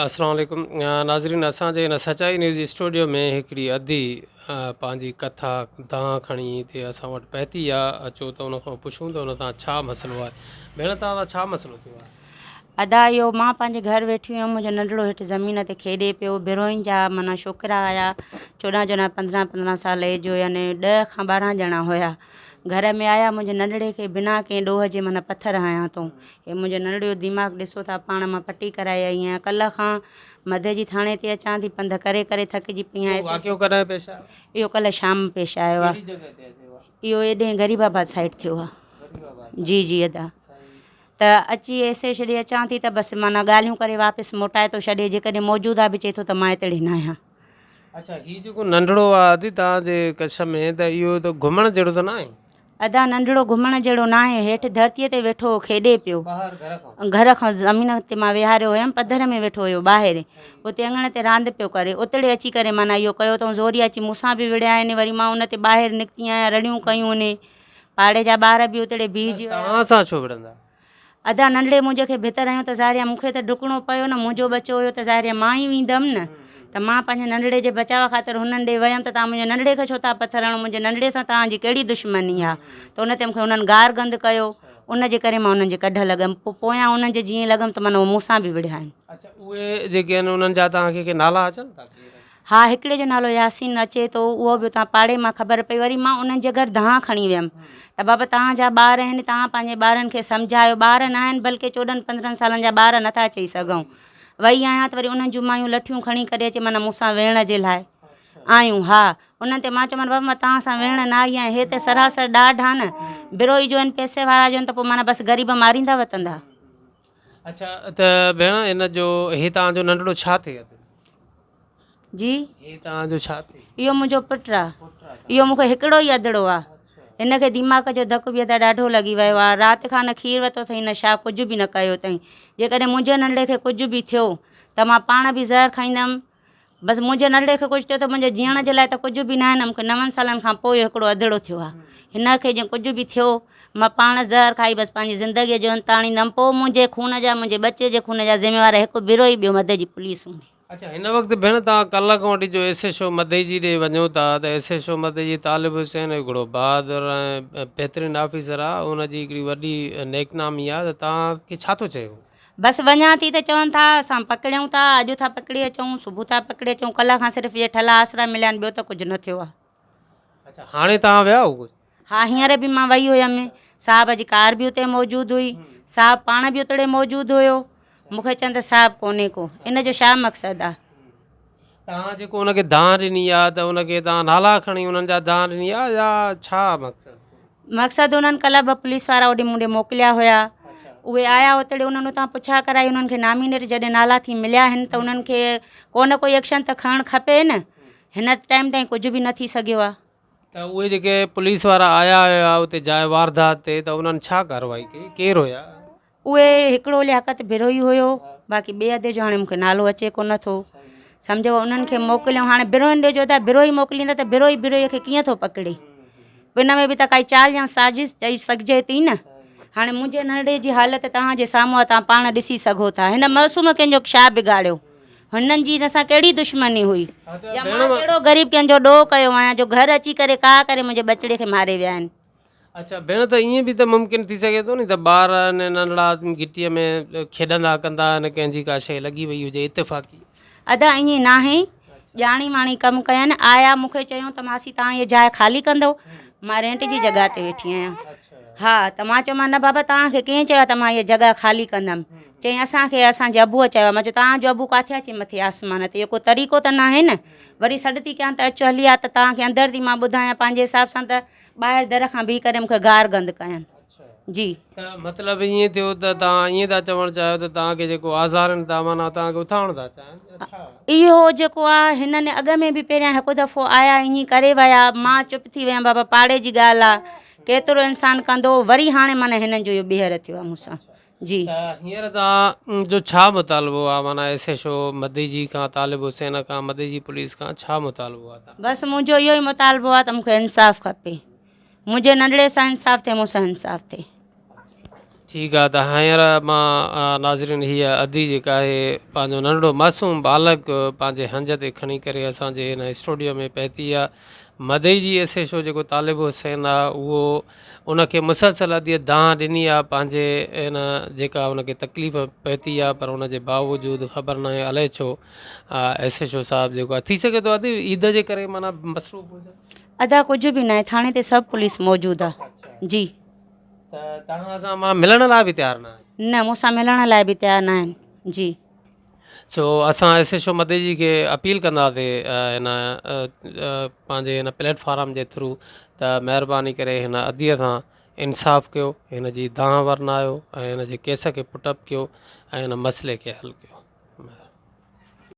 السلام عليڪم ناظرين اسان جي هن سچائي نيوز اسٽوڊيو ۾ هڪڙي ادي پنهنجي ڪٿا دانهن کڻي هتي اسان وٽ پهتي آ اچو ته ان کان پڇون ته ان سان ڇا مسئلو آهي ڀيڻ توهان سان ڇا مسئلو ٿيو آهي. ادا اهو مان پنهنجي گهر ويٺي هيم منهنجو ننڍڙو هيٺ زمين تي کيڏي پيو بروهين جا معنيٰ ڇوڪرا آيا چوڏهن چوڏهن پندرهن پندرهن سال ايج هين ڏهه کان ٻارهن ڄڻا هيا گهر ۾ آيا منهنجي ننڍڙي کي بنا ڪنهن ڏوهه جي معنيٰ پٿر هنيا اٿئون هي منهنجو ننڍڙي جو دماغ ڏسو ٿا پاڻ مان پٽي ڪرائي آئي آهيان ڪلهه کان مدئي جي ٿاڻي تي اچان ٿي پنڌ ڪري ڪري ٿڪجي پئي آهيان اهو واقعو ڪڏهن پيش آيو؟ اهو ڪلهه شام پيش آيو آهي ڪهڙي جڳهه تي ٿيو آهي؟ اهو هيڏي غريب آباد سائيڊ ٿيو آهي غريب آباد جي جي ادا ته اچي ايس ايڇ ڏي اچان ٿي ته بس معنيٰ ڳالهيون ڪري واپس موٽائي ٿو ڇڏي جيڪڏهن موجود آهي به چئي ٿو ته مان هتڙي نه آهيان. اڇا هي جيڪو ننڍڙو آ ادي توهان جي ڪڇ ۾ ته اهو ته گهمڻ جهڙو ته ناهي. ادا ننڍڙو گهمڻ جهڙو ناهي هيٺ ڌرتيء تي ويٺو هو کيڏي پيو. ٻاهر گهر کان. گهر کان زمين تي مان ويهاريو هيم پڌر ۾ ويٺو هيو ٻاهر اتي اڱڻ تي راند پيو ڪري اتڙي اچي ڪري معنيٰ اهو ڪيو اٿئون زوريء اچي مون سان به وڙهيا آهن وري مان ان تي ٻاهر نڪتي آهيان رڙيون ڪيون انهي پاڙي جا ٻار به اتڙي بيهجي ويا. توهان سان ڇو وڙهندا؟ ادا ننڍڙي منهنجي کي ڀتر هنيو ته ظاهر آهي مون کي ته ڊڪڻو پيو نه منهنجو ٻچو هيو ته ظاهر آهي مان ئي ويندم نه ته مان پنهنجي ننڍڙي جي بچاء خاطر هنن ڏي ويم ته توهان منهنجي ننڍڙي کي ڇو ٿا پٿر هڻو منهنجي ننڍڙي سان توهان جي ڪهڙي دشمني آهي ته ان تي مون کي هنن گار گند ڪيو ان جي ڪري مان انهن جي ڪڍ لڳم پوء پويان انهن جي جيئن لڳم ته معنيٰ هو مون سان به وڙهيا آهن. اڇا اهي جيڪي آهن انهن جا توهان کي ڪي نالا اچن ٿا ڪير آهن؟ ها هڪڙي جو نالو ياسين اچي ٿو اهو به اتان پاڙي مان خبر پئي وري مان انهن جي گهر دانهن کڻي ويم ته بابا توهان جا ٻار آهن توهان پنهنجي ٻارن کي سمجهايو ٻار نه آهن بلڪه چوڏهن پندرهن سالن جا ٻار نٿا چئي سگهون وئي آهيان ته وري انهن جون مايون لٺيون کڻي ڪري اچي معنيٰ مون سان ويهڻ جي لاء آيون ها انهن تي مان چيومان بابا مان توهان سان ويهڻ نه آئي آهيان هي ته سراسر ڏاڍ آهي نه بروهي جو آهن پئسي وارا جو آهن ته پوء معنيٰ بس غريب ماريندا وتندا. اڇا ته ڀيڻ ان جو هي توهان جو ننڍڙو ڇا ٿئي؟ جي. هي توهان جو ڇا ٿئي؟ اهو منهنجو پٽ آ. اهو مون کي هڪڙو ئي ادڙو آ. هن کي دماغ جو ڌڪ به ادا ڏاڍو لڳي ويو آ. رات کان نه کير ورتو اٿئي نه ڇا ڪجهه به نه ڪيو اٿئي. جيڪڏهن منهنجي ننڍڙي کي ڪجهه به ٿيو ته مان پاڻ به زهر کائيندم. بس منهنجي ننڍڙي کي ڪجهه ٿيو ته منهنجي جيئڻ جي لاء ته ڪجهه به ناهي نه. مون کي نون سالن کان پوء اهو هڪڙو ادڙو ٿيو آ. هن کي جي ڪجهه به ٿيو مان پاڻ زهر کائي بس پنهنجي زندگيء جو انت آڻيندم. پوء منهنجي خون جا منهنجي ٻچي جي خون جا ذميوار هڪ بروهي ٻيو مدئي جي پوليس هوندي. اڇا هن وقت ڀيڻ توهان ڪلهه کان وٺي جو ايس ايڇ او مدئجي ڏي وڃو ٿا ته ايس ايڇ او مدئجي طالب حسين هڪڙو بهادر ۽ بهترين آفيسر آ ان جي هڪڙي وڏي نيڪ نامي آ ته توهان کي ڇا ٿو چئي هو؟ بس وڃان ٿي ته چون ٿا اسان پڪڙيون ٿا اڄ ٿا پڪڙي اچون صبح ٿا پڪڙي اچون ڪلهه کان صرف اهي ٺلها آسرا مليا آهن ٻيو ته ڪجهه نه ٿيو آ. اڇا هاڻي توهان ويا هو ڪجهه؟ ها هينئر به مان وئي هيم، صاحب جي ڪار به اتي موجود هئي، صاحب پاڻ به اتڙي موجود هيو، مون کي چون ته صاحب ڪونهي ڪو، ان جو ڇا مقصد آ؟ توهان جيڪو ان کي دانهن ڏني آ ته ان کي توهان نالا کڻي انهن جا دانهن ڏني آ يا ڇا مقصد؟ مقصد انهن ڪلهه به پوليس وارا اوڏي مون ڏي موڪليا هيا، اهي آيا اتڙي انهن اتان پڇا ڪرائي انهن کي نامينيٽ جڏهن نالا ٿي مليا آهن ته انهن کي ڪو نه ڪوئي ايڪشن ته کڻڻ کپي نه، هن ٽائيم تائين ڪجهه به نه ٿي سگهيو آ. ته اهي جيڪي پوليس وارا آيا هيا اتي جاء واردات تي ته انهن ڇا ڪارروائي ڪئي ڪير هيا؟ اهي هڪڙو لياقت بروهي هيو باقي ٻئي ادي جو هاڻي مونکي نالو اچي ڪونه ٿو سمجهو انهن کي موڪليو هاڻي بروهين ڏي جو ادا بروهي موڪليندا ته بروهي بروهي کي ڪيئن ٿو پڪڙي ان ۾ به ته ڪائي چال يا سازش چئي سگهجي ٿي نه هاڻي منهنجي ننڍڙي جي حالت توهان جي سامهون آهي توهان پاڻ ڏسي سگهو ٿا هن معصوم ڪنهن جو ڇا بگاڙيو هنن جي هن سان ڪهڙي دشمني هئي يا مان ڪهڙو غريب ڪنهن جو ڏوهه ڪيو آهيان جو گهر اچي ڪري ڪاهه ڪري منهنجي ٻچڙي کي ماري ويا آهن. اڇا ڀيڻ ته ائين به ته ممڪن ٿي سگهي ٿو ني ته ٻار آهن ننڍڙا گهٽيء ۾ کيڏندا ڪندا آهن ڪنهن جي ڪا شيء لڳي وئي هجي اتفاقي. ادا ائين ناهي ڄاڻي واڻي ڪم ڪين آيا مون کي چيون ته ماسي توهان هيء جاء خالي ڪندو مان رينٽ جي جڳهه تي ويٺي آهيان ها ته مان چيومان نه بابا توهان کي ڪنهن چيو آهي ته مان هيء جڳهه خالي ڪندم چيائين اسان کي اسان جي ابوء چيو آهي مان چيو توهان جو ابو ڪاٿي آهي چيائين مٿي آسمان تي اهو ڪو طريقو ته ناهي نه وري سڏ ٿي ڪيان ته اچ هلي آ ته توهان کي اندر ٿي مان ٻڌايان پنهنجي حساب سان ته ٻاهر در کان بيهي ڪري مون کي گار گند ڪين جي. ته مطلب ائين ٿيو ته توهان ائين ٿا چوڻ چاهيو ته توهان کي جيڪو آزارن ٿا معنيٰ توهان کي اٿارڻ ٿا چاهين يا ڇا؟ اهو جيڪو آ هنن اڳ ۾ به پهريان هڪ دفعو آيا ائين ڪري ويا مان چپ ٿي ويم بابا پاڙي جي ڳالهه آ ڪيترو انسان ڪندو وري هاڻي معنيٰ هنن جو اهو ٻيهر ٿيو آ مون سان جي. ته هينئر توهان جو ڇا مطالبو آ معنيٰ ايس ايڇ او مديجي کان طالب حسين کان مديجي پوليس کان ڇا مطالبو آ توهان؟ بس منهنجو اهو ئي مطالبو آ ته مون کي انصاف کپي. منهنجي ننڍڙي سان انصاف ٿئي مون سان انصاف ٿئي. ٺيڪ آ ته هينئر مان ناظرين هيء ادي جيڪا آهي پنهنجو ننڍڙو معصوم ٻالڪ پنهنجي هنج تي کڻي ڪري اسان جي هن اسٽوڊيو ۾ پهتي آ. مدئي جي ايس ايڇ او جيڪو طالب حسين آ اهو ان کي مسلسل اديء دانهن ڏني آ پنهنجي ان جيڪا ان کي تڪليف پهتي آ پر ان جي باوجود خبر ناهي الائي ڇو ايس ايڇ او صاحب جيڪو آ ٿي سگهي ٿو ادي عيد جي ڪري معنيٰ مصروف هجن. ادا ڪجهه به ناهي ٿاڻي تي سڀ پوليس موجود آ جي. ته توهان سان معنيٰ ملڻ لاء به تيار نه آهن. نه مون سان ملڻ لاء به تيار نه آهن جي. سو اسان ايس ايڇ او مديجي کي اپيل ڪنداسي هن پنهنجي هن پليٽ فارم جي ٿرو ته مهرباني ڪري هن اديء سان انصاف ڪيو هن جي دانهن ورنايو ۽ هن جي ڪيس کي پٽ اپ ڪيو ۽ هن مسئلي کي حل ڪيو.